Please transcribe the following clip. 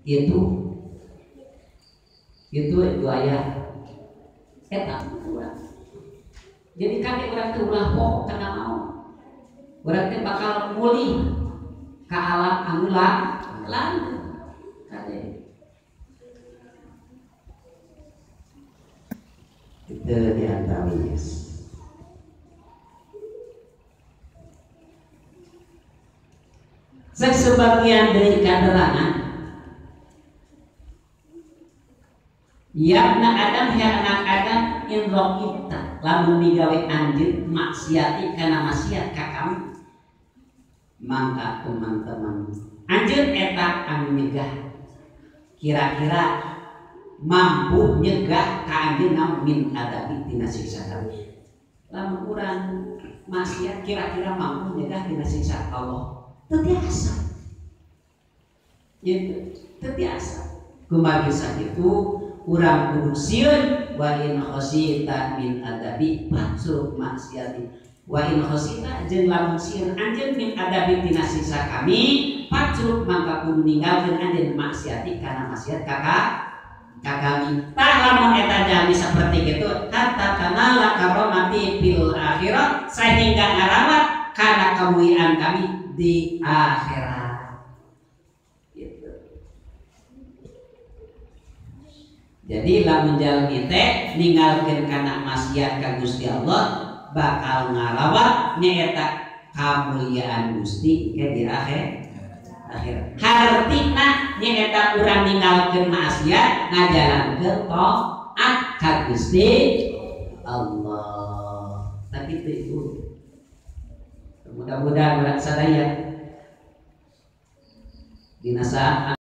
Itu dua ayat eta urang. Jadi kami urang teh ulah poho kana maut. Urang teh bakal mulih ka alam anu langgeng. Kade. Itu di antawis. Sebagian dari katerangan Yabna Adam ya anak Adam in raqibta lamun migawe anjeun maksiati kana maksiat ka kami mangka teman-teman anjeun eta anu nyegah kira-kira mampu nyegah ka anjeun naon min adabi tina siksa kami. Lamun urang maksiat kira-kira mampu nyegah tina siksa Allah? Teu tiasa gitu, teu tiasa. Kumargi sakitu urang kudu sieun. Wa in khasita min adabi fatruk maksiati. Wa in khasita jeung lamun sieun anjeun min adabi tina siksa kami fatruk mangka kudu ninggalkeun anjeun maksiati kana maksiat ka kami. Tah lamun eta jalmi saperti kitu hatta tanala karomati fil akhirat sehingga ngarawat kana kemuliaan kami di akhirat gitu. Jadi lamun jalmi teh ninggalkeun kana maksiat ka Gusti Allah bakal ngarawat nyaeta kamuliaan Gusti ke di akhir akhirat. Hartina nyaeta urang ninggalkeun maksiat ngajalankeun taat ka Gusti Allah. Tapi itu ibu, mudah-mudahan urang sadaya dina saat